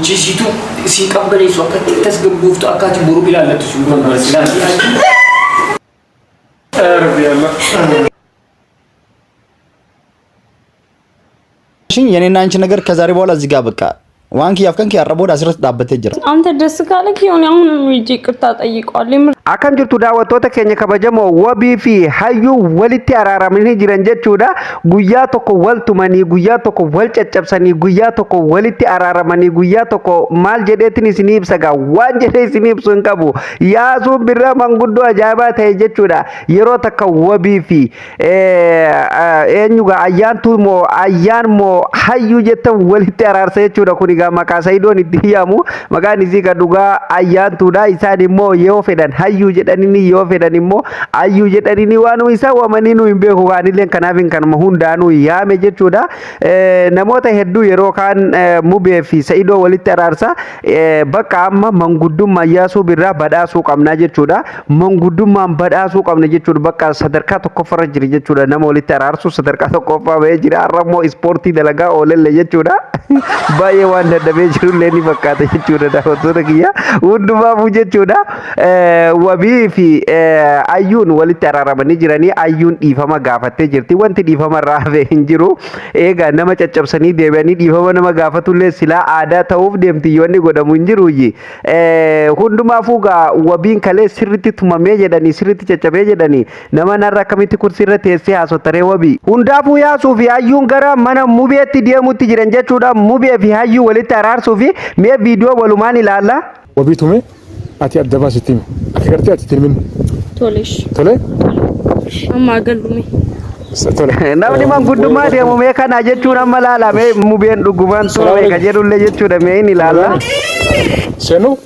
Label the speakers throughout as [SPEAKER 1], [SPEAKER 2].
[SPEAKER 1] Hojii siitu sii qabbaneessu akka itti tasgabbooftu akka ati boru ilaallattu si godhu.
[SPEAKER 2] Rabbi Allah.
[SPEAKER 3] የኔና አንቺ ነገር ከዛሬ በኋላ እዚህ ጋር በቃ waan kiyyaaf kan kee har'a booda asirratti dhaabbatee jira.
[SPEAKER 4] አንተ ደስ ካለክ የሆነ አሁን ሂጅ ይቅርታ ጠይቀዋል። የምር
[SPEAKER 5] Akkam jirtu daawwattoota keenya kabajamoo? Wabii fi Hayyuu walitti araaramanii jiran jechuudha. Guyyaa tokko wal tumanii, guyyaa tokko wal caccabsanii, guyyaa tokko walitti araaramanii, guyyaa tokko maal jedheetiin isinii ibsa gaa, waan jedhee isinii ibsu hin qabu. Yaasuun Birraa manguddoo ajaa'ibaa ta'e jechuudha. Yeroo takka Wabii fi eenyu gaa, Ayyaantuu moo Ayyaan moo Hayyuu jettan walitti araarsa jechuudha. Kun egaa maqaa Sayidoon itti yaamu, maqaan isii kan dhugaa Ayyaantuudha. Isaan immoo yoo fedhan Hayyuu jedhanii, yoo fedhan immoo Ayyuu jedhanii, waanuma isaan waamanii nu hin beeku. Waanillee kanaaf hin kanuma hundaanuu yaame jechuudha. Namoota hedduu yeroo kaan Mubee fi Sayidoo walitti araarsa. Bakka amma manguddummaa Yaasuu Birraa badhaasuu qabnaa jechuudha. Manguddummaan badhaasuu qabna jechuudha. Bakka sadarkaa tokkoffarra jira jechuudha. Nama walitti araarsu sadarkaa tokkoffaa bahee jira. Har'a immoo ispoortii dalagaa oolelle jechuudha. Baay'ee waan dadhabee jirullee ni fakkaata jechuudha, daawwattoota kiyya. Hundumaafuu jechuudha. Wabii fi Ayyuun walitti araaramanii jiranii, Ayyuun dhiifama gaafattee jirti. Wanti dhiifama irraa hafe hin jiru. Egaa nama caccabsanii deebi'anii dhiifama nama gaafatullee silaa aadaa ta'uuf deemti, yoonni godhamu hin jiruuyyi. Hundumaafuu gaa Wabiin kalee sirriitti tumamee jedhanii, sirriitti caccabee jedhanii, nama narra akkamitti kursii irra teessee haasottaree Wabii. Hundaafuu Yaasuu fi Ayyuun gara mana Mubeetti deemutti jiran jechuudha. Mubee fi Hayyuu walitti araarsuu fi mee viidiyoo walumaan ilaalla.
[SPEAKER 2] Wabii tume, ati adda baasitti himi. Akka gartee ati itti himin.
[SPEAKER 4] Tolesh.
[SPEAKER 2] Tole?
[SPEAKER 4] Amma gallume.
[SPEAKER 2] Tole.
[SPEAKER 5] Namni manguddummaa deemu mee kana jechuun amma laalame Mubeen dhugumaan tumame ka jedhullee jechuudha, mee inni ilaalla.
[SPEAKER 2] Seenu?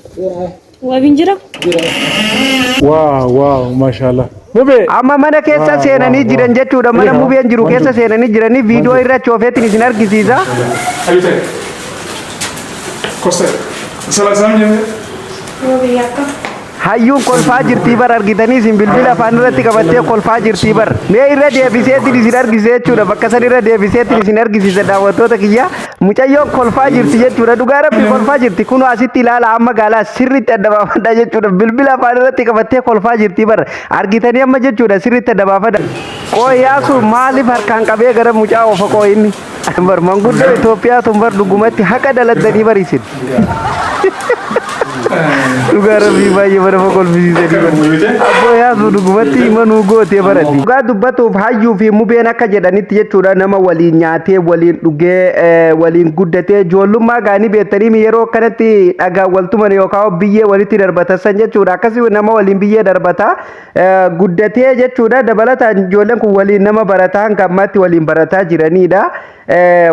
[SPEAKER 4] Wabiin jira?
[SPEAKER 2] Waaw, maashaallah. Mubee.
[SPEAKER 5] Amma mana keessa seenanii jiran jechuudha. Mana Mubeen jiru keessa seenanii jiranii viidiyoo irra choofeetiin isin argisiisa.
[SPEAKER 2] Hayyuu ta'e. Kosta. Salaam salaam jennee.
[SPEAKER 4] Wabii, akka?
[SPEAKER 5] Hayyuun kolfaa jirtii bar, argitanii isin bilbila afaan irratti qabattee kolfaa jirtii bar. Mee irra deebiseetiin isin argisiisa jechuudha. Bakka san irra deebiseetiin isin argisiisa, daawwattoota kiyya. Mucayyoon kolfaa jirti jechuudha. Dhugaa Rabbi kolfaa jirti. Kunoo asitti ilaala, amma gaalaa sirriitti adda baafadhaa jechuudha. Bilbila afaan irratti qabattee kolfaa jirtii bar. Argitanii amma jechuudha, sirriitti adda baafadha. Qooyyaasu maaliif harkaan qabee gara mucaa oofa qooyinni? Bar manguddoo Itoophiyaa tun bar dhugumatti haqa daladdanii bariisin. Dhugaa Rabbii baay'ee bara kolfisiisanii bar. Abboo Yaasuu, dhugumatti himanuu gootee barati. Dhugaa dubbatuuf Hayyuu fi Mubeen akka jedhanitti jechuudha, nama waliin nyaatee, waliin dhugee, waliin guddatee, ijoollummaa gaanii beektanii yeroo akkanatti dhagaan wal tuman yookaan biyyee walitti darbatan san jechuudha. Akkasii nama waliin biyyee darbata guddatee jechuudha. Dabalataan ijoolleen kun waliin nama barataa hanga ammaatti waliin barataa jiranidha.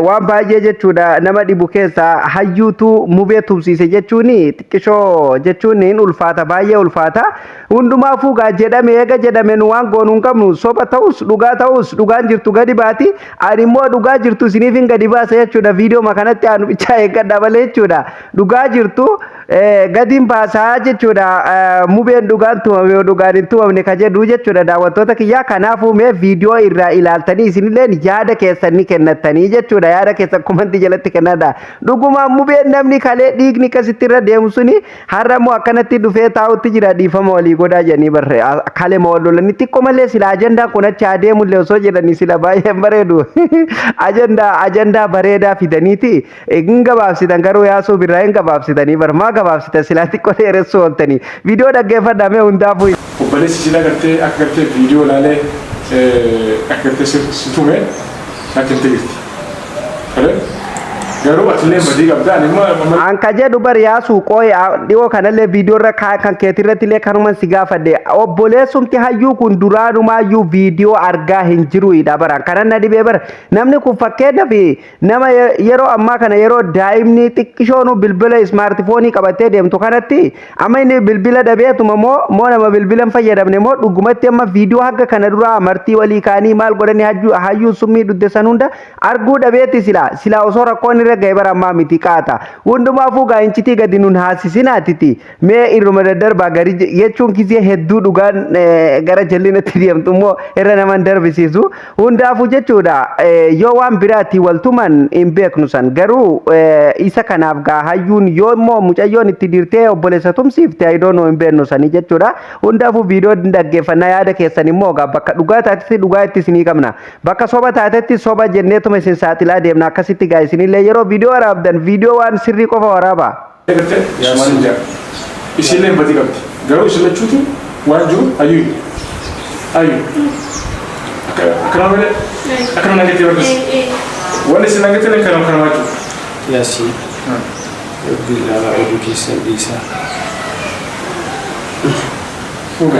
[SPEAKER 5] Waan baay'ee jechuudha nama dhibu keessaa Hayyuutu Mubee tumsiise jechuun xiqqishoo jechuun hin ulfaata, baay'ee ulfaata. Hundumaafuu gaa jedhame, eega jedhame nu waan goonuu hin qabnu. Soba ta'us dhugaa ta'us dhugaan jirtu gadi baati. Ani immoo dhugaa jirtu isiniif hin gadi baasa jechuudha. Viidiyoo kanatti aanu bichaa eeggadha malee jechuudha. Dhugaa jirtu gadiin baasaa jechuudha. Mubeen dhugaan tumame dhugaan hin tumamne ka jedhu jechuudha, daawwattoota kiyyaa. Kanaafuu mee viidiyoo irraa ilaaltanii isinilleen yaada keessan ni kennattanii jechuudha. Yaada keessan komantii jalatti kennadha. Dhugumaan Mubeen namni kalee dhiigni akkasitti irra deemu suni har'a immoo akkanatti dhufee taa'utti jira, dhiifama walii godhaa jedhanii barre kalee ma wal lolanii xiqqoo malee sila ajandaan kun achi adeemullee osoo jedhanii sila baay'een bareedu. Ajandaa bareedaa fidaniiti hin gabaabsitan, garuu Yaasuu Birraa hin gabaabsitanii bar, maa gabaabsitan? Silaa xiqqoo dheeressuu ooltanii. Viidiyoo dhaggeeffadhaa mee hundaafuu.
[SPEAKER 2] Obboleessi sila gartee akka gartee viidiyoo ilaalee akka gartee si tume natti himte jirti. Tole? Garuu atillee badii qabda, ani immoo
[SPEAKER 5] An ka jedhu bar Yaasuu, qooyi dhiyoo kanallee viidiyoo irra kan keetirratti illee kanuman si gaafadhe, obboleessumti Hayyuu kun duraanumayyuu viidiyoo argaa hin jiruudha baran kanan na dhibee bar. Namni kun fakkeenyaaf nama yeroo ammaa kana yeroo daa'imni xiqqishoonu bilbila smartphone qabattee deemtu kanatti amma inni bilbila dhabeetuma moo nama bilbila hin fayyadamne moo dhugumatti amma viidiyoo haga kana dura amartii walii kaanii maal godhanii Hayyuun summii dhudde san hunda arguu dhabeetti, sila osoo rakkoon irra ga'e bara ammaa miti qaata. Hundumaafuu gaa incitii gadi nun haasisinaatiti mee irruma daddarbaa gari jechuun gisee hedduu dhugaan gara jallinatti deemtu immoo irra naman darbisiisu. Hundaafuu jechuudha, yoo waan biraatti waltuman hin beeknu san, garuu isa kanaaf gaa hayyuun yoo immoo mucayyoon itti dirtee obboleessa tumsiifte, I don't know, hin beeknu sanii jechuudha. Hundaafuu viidiyoo dhaggeeffannaa, yaada keessan immoo gaa bakka dhugaa taatetti dhugaa itti isinii qabna, bakka soba taatetti soba jenneetuma isin saaxilaa deemna. Akkasitti gaa isinillee yeroo viidiyoo waraabdan viidiyoo waan sirrii qofa waraabaa.
[SPEAKER 2] Gartee sumaan hin jira. Isillee badii qabdi. Garuu isin lachuutu waan jiru hayyuu. Hayyuu. Akkana malee akkana nagattee barbaachisa. Wanni isin nagattee illee kanuma kanumaa jiru.
[SPEAKER 1] Yaasii. Rabbi ilaalaa, oduu keessan dhiisaa.
[SPEAKER 2] Mube.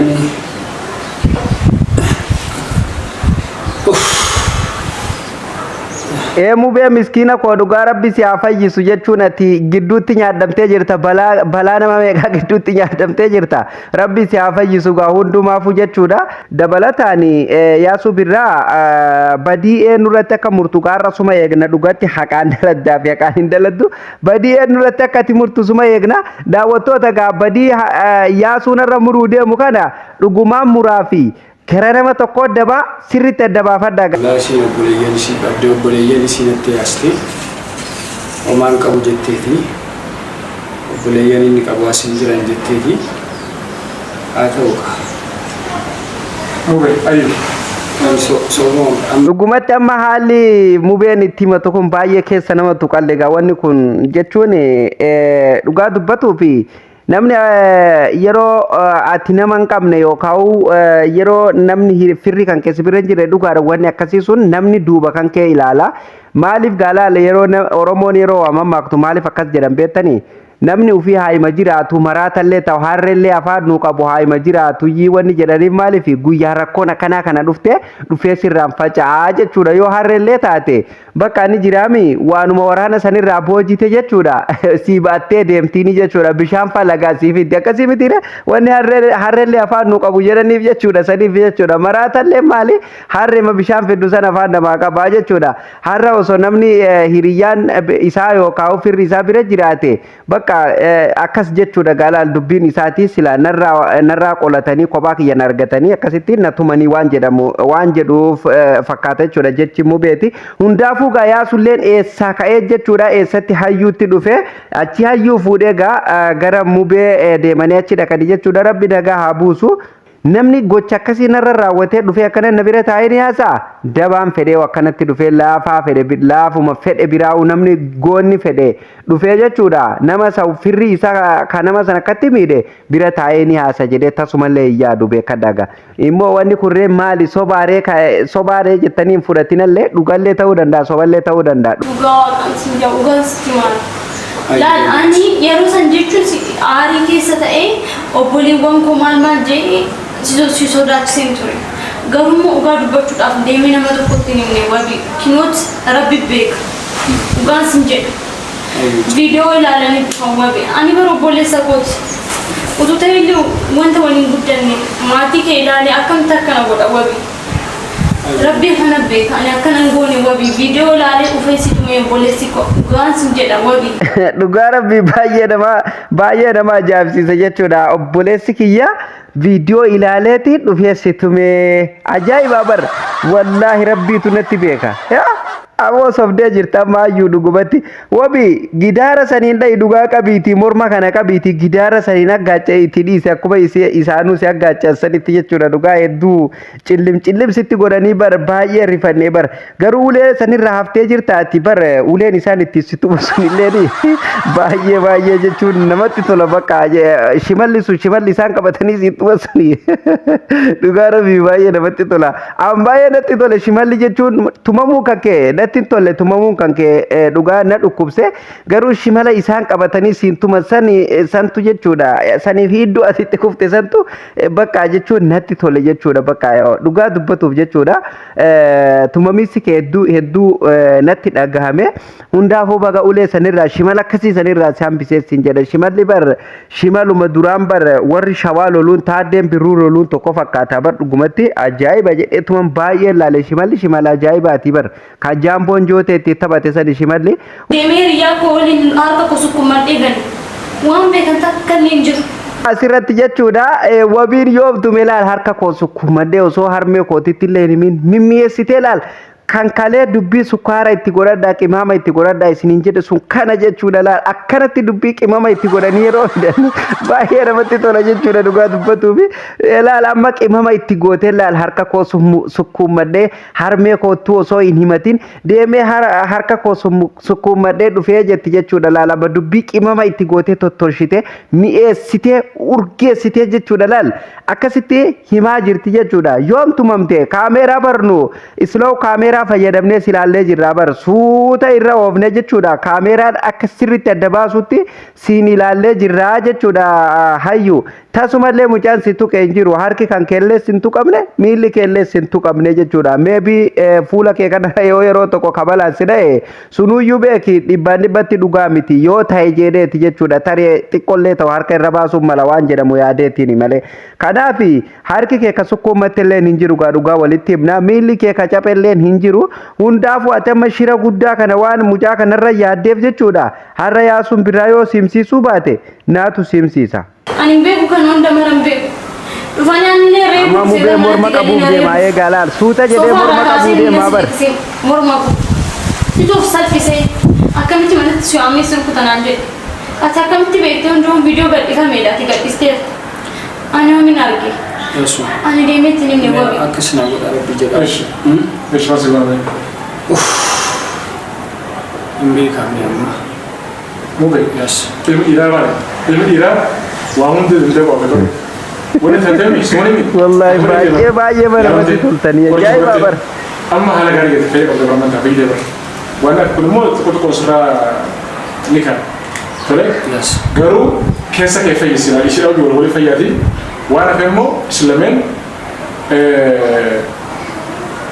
[SPEAKER 5] Ee Mubee, miskiina koo, dhugaa Rabbi si haa fayyisu jechuun ati gidduutti nyaadhamtee jirta, balaa balaa nama meeqaa gidduutti nyaadhamtee jirta. Rabbi si haa fayyisu gaa hundumaafuu jechuudha. Dabalataan Yaasuu Birraa, badii eenyurratti akka murtu gaarra suma eegna. Dhugatti haqaan daladdaa fi haqaan hin daladdu, badii eenyurratti akka ati murtu suma eegna. Daawwattoota gaa, badii Yaasuun irra muruu deemu kana dhugumaan muraa fi gara nama tokko dabaa sirriitti adda baafadhaa.
[SPEAKER 1] Walaa isheen obboleeyyan ishii qabdi, obboleeyyan isii natti yaaste, homaan qabu jetteeti, obboleeyyan inni qabu as hin jiran jetteeti, haa ta'u kaa.
[SPEAKER 2] Mube ayyuu.
[SPEAKER 1] Sooma amma.
[SPEAKER 5] Dhugumatti amma haalli Mubeen itti himatu kun baay'ee keessa nama tuqalle. Egaa wanni kun jechuun dhugaa dubbatuu fi namni yeroo ati nama hin qabne yookaan yeroo namni firri kan keessa bira hin jirre, dhugaadha, wanni akkasii sun namni duuba kan kee ilaala. Maaliif gaalaala yeroo Oromoon yeroo waa mammaaktu maaliif akkas jedhan beektanii? Namni ofii haayima jiraatu maraatallee ta'u, harreellee afaan nuu qabu haayima jiraatu yii wanni jedhaniif maaliif? Guyyaa rakkoon akkanaa kana dhufte dhufee sirraan faca'aa jechuudha. Yoo harreellee taate bakka inni jiraami waanuma waraana sanirraa boojite jechuudha, sii baattee deemtiini jechuudha, bishaan falagaa sii fiddi. Akkasii mitiire? Wanni harreellee afaan nuu qabu jedhaniif jechuudha saniif jechuudha. Maraatallee maali, harreema bishaan fiddu sana afaan namaa qabaa jechuudha. Har'a osoo namni hiriyyaan isaa yookaan firri isaa bira jiraate bakka akkas jechuudha. Gaalaal dubbiin isaatii sila narraa qolatanii kophaa kiyyan argatanii akkasitti na tumanii waan jedhamu waan jedhuuf fakkaata jechuudha jechi Mubeeti. Hundaafuu gaa Yaasulleen eessaa ka'ee jechuudha, eessatti hayyuutti dhufe, achi hayyuu fuudhee gaa gara Mubee deemanii achi dhaqanii jechuudha. Rabbi nagaa haa buusu. Namni gocha akkasii narra raawwatee dhufee akkana na bira taa'ee ni haasa'a. Dabaan fedhee akkanatti dhufee, laafaa fedhe, laafuma fedhe biraa'u, namni goonni fedhe dhufee jechuudha. Nama isa firri isaa kan nama sana akkatti miidhe bira taa'ee ni haasa jedhee tasumallee hin yaadu, beekadhaa. Immoo wanni kurree maali, sobaaree sobaaree jettanii hin fudhatinallee, dhugallee ta'uu danda'a, soballee ta'uu danda'a.
[SPEAKER 4] Dhugaa Waaqaan sin jedhu, dhugaan sitti maal. Laal, ani yeroo san jechuun aarii keessa ta'ee obboleewwan koo maal maal jedhee si sodaachiseen ture. Garuu immoo dhugaa dubbachuudhaaf deemee nama tokkotti hin himne. Wabi kinoot Rabbi beeka. Dhugaan sin jedha. Viidiyoo ilaalanii dhufan, Wabi. Ani bara obboleessa kooti. Utuu ta'ellee wanta waliin guddanne maatii kee ilaalee akkamitti akkana godha, Wabi? Rabbi kana beeka, ani akkana hin goone, Wabi. Viidiyoo ilaalee dhufee si tume obboleessi koo. Dhugaan sin jedha, Wabi.
[SPEAKER 5] Dhugaa Rabbii baay'ee nama ajaa'ibsiisa jechuudha. Obboleessi kiyya viidiyoo ilaaleeti dhufee si tumee, ajaa'iba bar, wallaahi Rabbiitu natti beeka. Yaa ammoo sobdee jirta amma hayyuu dhugumatti. Wabi, gidaara saniin dha'i, dhugaa qabiitii, morma kana qabiitii gidaara saniin aggaacca itti dhiise, akkuma isaanuu si aggaaccan sanitti jechuudha. Dhugaa hedduu cillim cillim sitti godhanii bar, baay'ee rifannee bar. Garuu ulee sanirra haftee jirta ati bar, uleen isaan itti si tumu sunillee baay'ee baay'ee jechuun namatti tola. Bakka shimalli sun, shimalli isaan qabatanii si tuma suni, dhugaa Rabbii baay'ee namatti tola. An baay'ee natti tole shimalli jechuun. Tumamuu kan kee natti hin tolle, tumamuun kan kee dhugaa na dhukkubse, garuu shimala isaan qabatanii siin tuman sani santu jechuudha, saniif hidduu asitti kufte santu bakka jechuun natti tole jechuudha. Bakka dhugaa dubbatuuf jechuudha, tumamiinsi kee hedduu hedduu natti dhagahame. Hundaafuu baga ulee sanirraa, shimala akkasii sanirraa si hambisee siin jedha. Shimalli bar shimaluma duraan bar warri Shawaa loluun, Taaddeen Birruu loluun tokko fakkaata bar. Dhugumatti ajaa'iba jedhee tuman baay'ee laale. Shimalli shimala ajaa'ibaati bar kan jaamu. Shaamboon jootee itti taphate sani shimalli.
[SPEAKER 4] Deemee hiriyaa koo waliin harka koo sukkummadhee gale. Waan beekan takka illee hin jiru.
[SPEAKER 5] Asirratti jechuudha wabiin yoomtu mee laal harka koo sukkummadhee osoo harmee kootitti illee hin himin mimmi'eessitee laal kan kalee dubbii sukkaara itti godhadhaa qimaama itti godhadhaa isiniin jedhe sun kana jechuudha laal akkanatti dubbii qimama itti godhanii yeroo fidan baay'ee namatti tola jechuudha dhugaa dubbatuufi laal amma qimama itti gootee laal harka koo sukkuummadhee harmee koottuu osoo hin himatin deemee harka koo sukkuummadhee dhufee jetti jechuudha laal amma dubbii qimama itti gootee tottolchite mi'eessitee urgeessitee jechuudha laal akkasitti himaa jirti jechuudha yoom tumamte kaameeraa barnu Slow kaameeraa fayyadamnee silaallee jirraa bar suuta irra oofne jechuudha. Kaameeraan akka sirriitti adda baasutti siin ilaallee jirraa jechuudha hayyu. Tasumallee mucaan si tuqe hin jiru. Harki kan keellee sin tuqamne miilli keellee sin tuqamne jechuudha. Maybe fuula kee kana yoo yeroo tokko kabalaan si dha'e sunuyyuu beeki dhibbaan dhibbatti dhugaa miti yoo ta'e jedheeti jechuudha. Tarii xiqqollee ta'u harka irra baasuun mala waan jedhamu yaadeetiin malee. Kanaaf harki kee ka sukkuummatti illeen hin jiru gaa dhugaa walitti himna miilli kee ka caphe illeen hin jiru hundaafuu ati amma shira guddaa kana waan mucaa kanarra yaaddeef jechuudha har'a yaasuun biraa yoo simsiisuu baate naatu simsiisa.
[SPEAKER 4] Ani hin beeku kan hunda mara hin beeku. Dhufanii anillee reefu
[SPEAKER 5] Amma mubee morma qabuuf deema eegaa laal suuta jedhee morma qabuu deemaa bar.
[SPEAKER 4] Morma koo. Situuf salphisee akkamitti manatti si waamee sirbu tanaan jedhe. Ati akkamitti beektee hunduu viidiyoo gadhifameedha ati gadhisteerta. Ani homin arge.
[SPEAKER 1] Yesu.
[SPEAKER 4] Ani deemee itti hin himne wabi.
[SPEAKER 1] Akkas na godha rabbi jedha.
[SPEAKER 2] Eshi. Eshi maal si godhame?
[SPEAKER 1] Hin beekamne amma.
[SPEAKER 2] Mube.
[SPEAKER 1] Yes.
[SPEAKER 2] Ilmi dhiiraa maali? Ilmi dhiiraa waa hunda danda'u qaba qabu. Wani taatee sumani mi?
[SPEAKER 5] Wallaahi baay'ee baay'ee namatti toltanii ajaa'iba bara.
[SPEAKER 2] Amma haala gaarii gadi fayyada qabda barumsa fayyada bara. Waan akka kun immoo xiqqoo xiqqoo sirraa ni kana. Tole.
[SPEAKER 1] Yes.
[SPEAKER 2] Garuu keessa kee fayyisina ishee hojii wal walii fayyaati. Waan hafe immoo isin lameen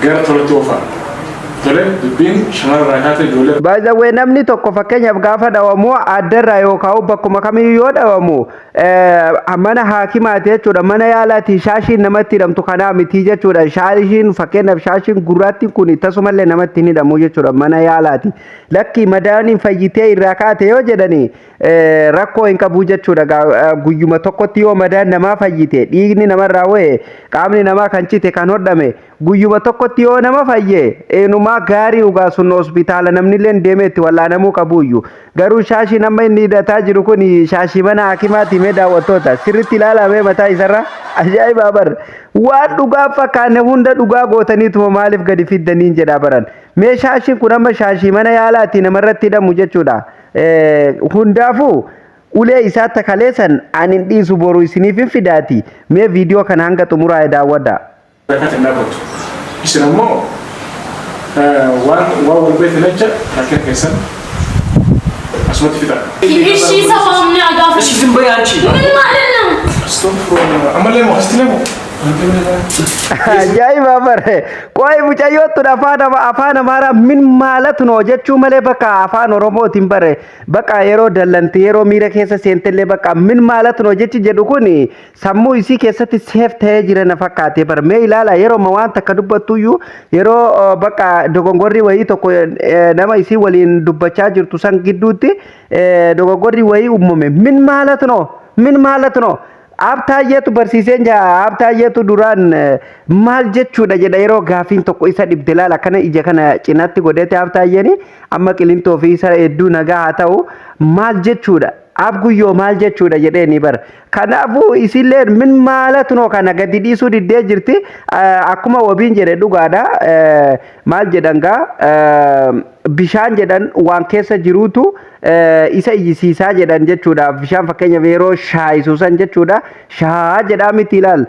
[SPEAKER 2] gara tolatti oofaa. Tole dubbiin shamarra irraa kaatee ijoollee
[SPEAKER 5] By the way namni tokko fakkeenyaaf gaafa dhawamu addarraa yookaan bakkuma kamiyyuu yoo dhawamu mana haakimaati jechuudha mana yaalaati shaashiin namatti hidhamtu kanaa miti jechuudha shaashiin fakkeenyaaf shaashiin gurraattiin kun tasumallee namatti hin hidhamu jechuudha mana yaalaati lakki madaaniin fayyitee irraa kaate yoo jedhani rakkoo hin qabu jechuudha. Guyyuma tokkotti yoo madaan namaa fayyite dhiigni namarraa wa'e qaamni namaa kan cite kan hodhame guyyuma tokkotti yoo nama fayye eenumaa gaarii dhugaa sun hospitaala namnillee deemee itti wallaanamuu qabuuyyu. Garuu shaashiin amma inni hidhataa jiru kun shaashii mana hakimaati mee daawwattoota sirriitti ilaalamee mataa isarra ajaa'ibaa bar waan dhugaa fakkaanne hunda dhugaa gootaniituma maaliif gadi fiddaniin jedhaa baran. Mee shaashiin kun amma shaashii mana yaalaati namarratti hidhamu jechuudha. Hundaafuu ulee isaa takaleessan ani hin dhiisu boru isiniif hin fidaati. Mee viidiyoo kana hanga xumuraa daawwadha.
[SPEAKER 2] Rakkaatti hin dhaabbattu. Isin ammoo waan waan wal beektan jecha rakkina keessan asumatti fixa.
[SPEAKER 4] እሺ ሰው ምን አጋፍ
[SPEAKER 1] እሺ ዝም በይ አንቺ።
[SPEAKER 4] ምን ማለት ነው?
[SPEAKER 2] Astagfirullah. Ammallee moo asitti moo?
[SPEAKER 5] Ajaa'iba bare. Qoy mucayyoottu afaan Amaaraa ምን ማለት ነው jechuu malee bakka afaan Oromootiin bare bakka yeroo dallanti yeroo miira keessa seentellee bakka ምን ማለት ነው jechi jedhu kun sammuu isii keessatti save ta'ee jira na fakkaate bar mee ilaala yeroo waan takka dubbattuyyuu yeroo bakka dogongorri wayii tokko nama isii waliin dubbachaa jirtu san gidduutti dogongorri wayii uumame ምን ማለት ነው ምን ማለት ነው Abtaayyeetu barsiiseen jira. Abtaayyeetu duraan maal jechuudha jedha yeroo gaafiin tokko isa dhibde laala kana ija kana cinaatti godheete Abtaayyeeni amma qilintoo fi isa hedduu nagaa haa ta'u maal jechuudha abguyyoo maal jechuudha jedhee ni bara. Kanaafuu isillee ምን ማለት ነው kana gadi dhiisuu diddee jirti. Akkuma wabiin jedhe dhugaadha. Maal jedhan gaa bishaan jedhan waan keessa jiruutu isa iyyisiisaa jedhan jechuudha. Bishaan fakkeenyaaf yeroo shaayisu san jechuudha. Shaa jedhaa miti ilaal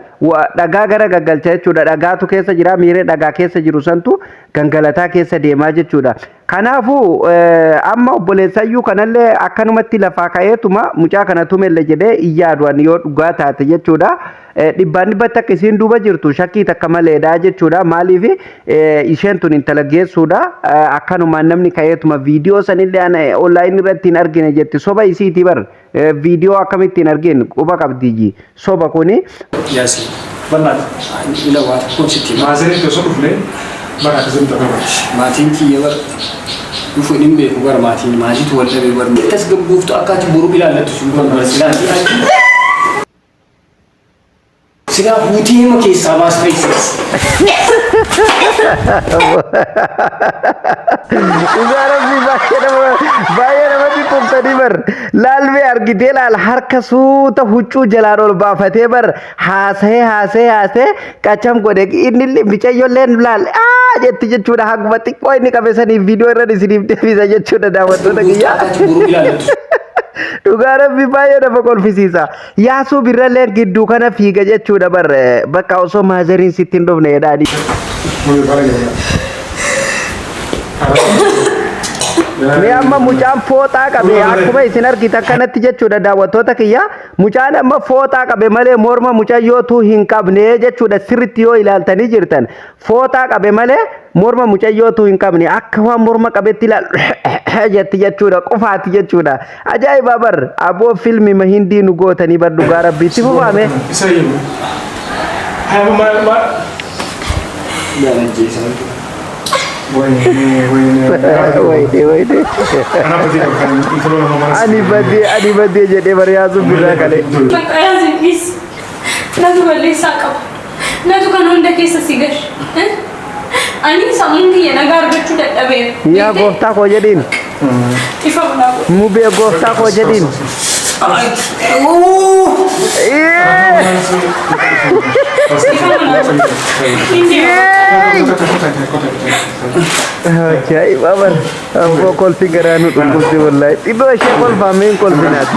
[SPEAKER 5] dhagaa gara gaggalcha jechuudha. Dhagaatu keessa jira miiree dhagaa keessa jiru santu gangalataa keessa deemaa jechuudha. Kanaafuu amma obboleessayyuu kanallee akkanumatti lafaa ka'eetuma mucaa kana tumelle jedhee iyyaadu ani yoo dhugaa taate jechuudha. Dhibbaan dhibbatti akka isiin duuba jirtu shakkii takka maleedha jechuudha. Maaliif isheen tun intala geessuudha. Akkanumaan namni ka'eetuma viidiyoo sanillee ana online irratti hin argine jetti soba isiiti bar viidiyoo akkamitti hin argine quba qabdiyyi soba kuni.
[SPEAKER 1] Yaasi.
[SPEAKER 2] Bannaati.
[SPEAKER 1] Ila waa tokkoon sitti hima.
[SPEAKER 2] Maaziriin osoo dhufne Bara akkasitti ta'uu.
[SPEAKER 1] Maatiin kiyya bar dhufu hin beeku bara maatiin maatiitu wal dhabee bar tasgabbooftu akka ati boru ilaallattu sun godhu bara silaa silaa guutii hima keessaa baasta isa.
[SPEAKER 5] Dhugaa rabbii baay'ee nama baay'ee namatti toltanii bar laalmee argitee laal harka suuta huccuu jalaan ol baafatee bar haasa'ee haasa'ee haasa'ee qacham godhe inni micayyolleen laal aa jetti jechuudha haguma xiqqoo inni qabe saniif viidiyoo irra isiniif deebisa jechuudha daawwattoota kiyyaa.
[SPEAKER 1] Akka ati boru ilaallattu.
[SPEAKER 5] Dhugaa rabbi baay'ee nama kolfisiisa. Yaasuu birralleen gidduu kana fiiga jechuudha bar bakka osoo maazariin sitti hin dhufne jedhaani.
[SPEAKER 2] Mubee baala jedhama.
[SPEAKER 5] Mee amma mucaan fooxaa qabe akkuma isin argitan kanatti jechuudha daawwattoota kiyya mucaan amma fooxaa qabe malee morma mucayyootuu hin qabne jechuudha sirritti yoo ilaaltanii jirtan fooxaa qabe malee morma mucayyootuu hin qabne akka waan morma qabetti ilaal jetti jechuudha qofaati jechuudha ajaa'iba bar aboo filmi hindii nu gootanii bar dhugaa rabbiitti fufaame.
[SPEAKER 2] Isa himu. Haa maal maal.
[SPEAKER 1] Jaalajjeesaa.
[SPEAKER 2] Wayne wayne.
[SPEAKER 5] Wayne wayne.
[SPEAKER 2] Ana badii qaba kan intala nama mana.
[SPEAKER 5] Ani badee ani badee jedhee bar yaasuu birraa kalee.
[SPEAKER 4] Maqaa yaasiifis natu balleessaa qaba. Natu kan hunda keessa si gashe. Ani sammuun kiyya nagaa argachuu dadhabeera.
[SPEAKER 5] Yaa gooftaa koo jedhiin.
[SPEAKER 4] Ifa bulaa godhe.
[SPEAKER 5] Mubee gooftaa koo jedhiin.
[SPEAKER 4] Ifa bulaa godhe. Hin deema.
[SPEAKER 5] Ajaa'iba bar. Abboo kolfi garaa nu dhukkubsi wallaahi. Xinnoo ishee kolfaamee hin kolfinaati.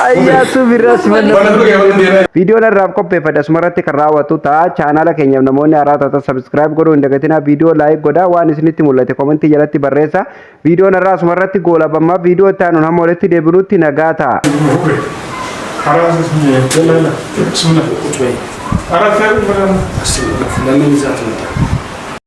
[SPEAKER 5] Ayyaasuu birraa simanna. Viidiyoon irraaf qopheeffadhe asumarratti kan raawwatu ta'a. Chaanaala keenyaaf namoonni haaraa taatan subscribe godhuu hin dagatinaa. Viidiyoo like godhaa waan isinitti mul'ate komentii jalatti barreessa. Viidiyoon irraa asumarratti goolabammaa viidiyoo itti aanuun hamma walitti deebinutti nagaa ta'a.
[SPEAKER 2] Bismillah.
[SPEAKER 1] Lameen isaatu.